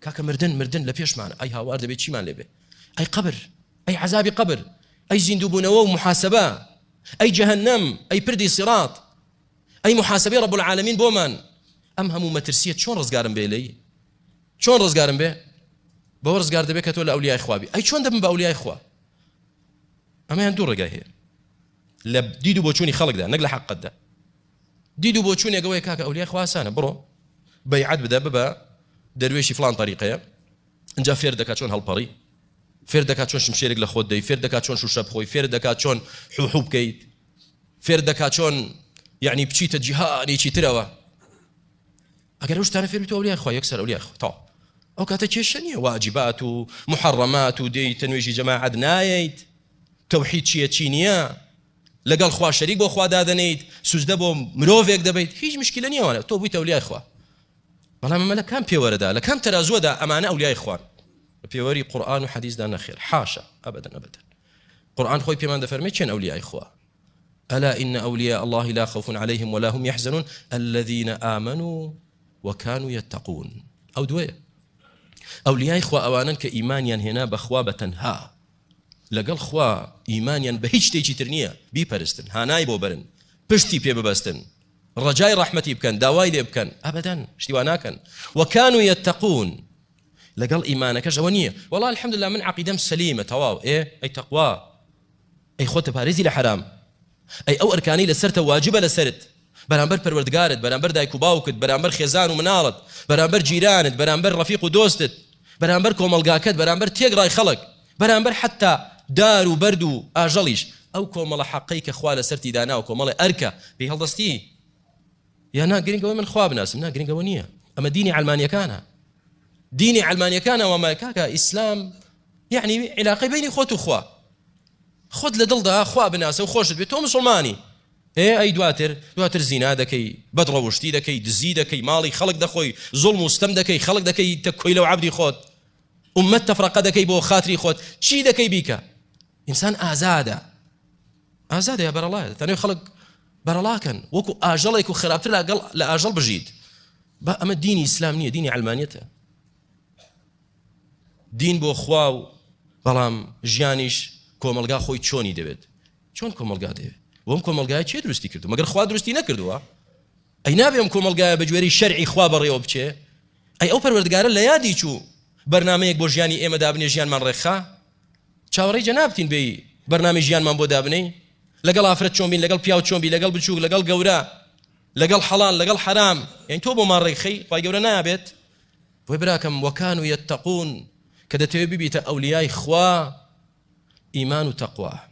کاکە مردن مردن لە پێشمانە ئەی هاوار دەبێت چیمان لێبێ ئەی قەبر ئەی عەزابی قەبر ئەی زیندووبوونەوە و محاسبە ئەی جەهەنەم ئەی پردی سیڕات ئەی محاسبەی رب العالمین بۆمان ئەم هەموو مەترسیە چۆن ڕزگارم بێ لێی چۆن ڕزگارم بێ بەوە ڕزگار دەبێت کە تۆ لە ئەولیای خوا بی ئەی چۆن دەبم بە ئەولیای خوا ئەمەیان دوو ڕێگای هەیە لە دید و بۆچوونی خەڵکدا نەک لە حەقەتدا دید و بۆچوونێک ئەوەیە کاکە ئەولیای خوا ئاسانە بڕۆ بەیعەت بدە ببە دەروێشی فڵان تەریقەیە ئینجا فێر دەکات چۆن هەڵپەڕی فێر دەکات چۆن شمشێرێک لە خۆت دەی فێر دەکات چۆن شوشە بخۆی فێر دەکات چۆن حوحو بکەیت فێر دەکات چۆن یعنی بچیتە جیهانێکی ترەوە ئەگەر ئەو شتانە فێر بیت ئەولیای خوا یەکسەر ئەولیای خوا تەواو ئەو کاتە کێشە نییە واجبات و محەڕەمات و دێیتە نوێژی جەماعەت نایەیت تەوحید چییە چی نییە لەگەڵ خوا شەریک بۆ خوا دادەنێیت سوجدە بۆ مرۆڤێک دەبەیت هیچ مشکلە نییە وانە تۆ بوویتە ئەولیای خوا بەڵام ئەمە لە کام پێوەرەدا لە کام تەرازووەدا ئەمانە ئەولیای خوان لە پێوەری قورئان و حەدیثدا نەخێر حاشا ئەبەدەن ئەبەدەن قورئان خۆی پێمان دەفەرمێ کێن ئەولیای خوا ألا إن أولياء الله لا خوف عليهم ولا هم يحزنون الذين آمنوا وكانوا يتقون ئەو دوێ ئەولیای خوا ئەوانن کە ئیمانیان هێنا بەخوا بە تەنها لەگەڵ خوا ئیمانیان بە هیچ شتێکی تر نییە بیپەرستن هانای بۆ بەرن پشتی پێ ببەستن ڕەجای ڕەحمەتی بکەن داوای لێ بکەن ئەبەدەن شتی وا ناکەن وکانوا یتقون لەگەڵ ئیمانەکەش ئەوە نییە وەڵا الحمدلله من عەقیدەم سەلیمە تەواو ئێ ئەی تەقوا ئەی خۆت پارێزی لە حەرام ئەی ئەو ئەرکانەی لەسەرتە واجبە لەسەرت بەرامبەر پەروەردگارت بەرامبەر دایک و باوکت بەرامبەر خێزان و مناڵت بەرامبەر جیرانت بەرامبەر ڕەفیق و دۆستت بەرامبەر کۆمەڵگاکەت بەرامبەر تێکڕای خەڵک بەرامبەر حەتتا دار و بەرد و ئاژەڵیش ئەو کۆمەڵە حەقەی کە خوا لەسەرتی داناوە کۆمەڵێ ئەرکە پێی هەڵدەستی یا نا گرنگ ئەوەی من خوا بناسم نا گرنگ ئەوە نییە ئەمە دینی عەلمانیەکانە دینی عەلمانیەکانە وامایە کاکە ئیسلام یعنی علاقەی بینی خۆت و خوا خۆت لە دڵدا خوا بناسە و خۆشت بێت تۆ مسلمانی ئێ ئەی دواتر دواتر زینا دەکەی بەدڕەوشتی دەکەی دزی دەکەی ماڵی خەڵک دەخۆی زوڵم و ستەم دەکەی خەڵک دەکەی تە کۆیلە و عەبدی خۆت ئومەت تەفرەقە دەکەی بۆ خاتری خۆت چی دەکەی بیکە ئینسان ئازادە ئازادە یا بەرەڵایە تەنێ خەڵک بەرەڵاکەن وەکو ئاژەڵێک و خراپتر لەگەڵ لە ئاژەڵ بژیت با ئەمە دینی ئیسلام نییە دینی عەلمانیەتە دین بۆ خوا و بەڵام ژیانیش کۆمەلگا خۆی چۆنی دەوێت چۆن کۆمەلگا دەوێت بۆم کۆمەلگای چێ دروستی کردو مەگەر خوا دروستی نەکردووە ئەی نابێ ئەم کۆمەڵگایە بە گوێرەی شەرعی خوا بەڕێوە بچێ؟ ئەی ئەو پەروەردگارە لە یادی چوو بەرنامەیەک بۆ ژیانی ئێمە دابنێ ژیانمان ڕێکخا؟ چاوەڕێی جەنابتین بێی بەرنامەی ژیانمان بۆ دابنێی؟ لەگەڵ ئافرەت چۆن بین، لەگەڵ پیاو چۆن بی، لەگەڵ بچووک، لەگەڵ گەورە، لەگەڵ حەڵاڵ، لەگەڵ حەرام، یانی تۆ بۆمان ڕێکخەی، خوای گەورە نابێت؟ بۆی براکەم وەکانو یەتەقون کە دەتەوێ ببیتە ئەولیای خوا ئیمان و تەقوا.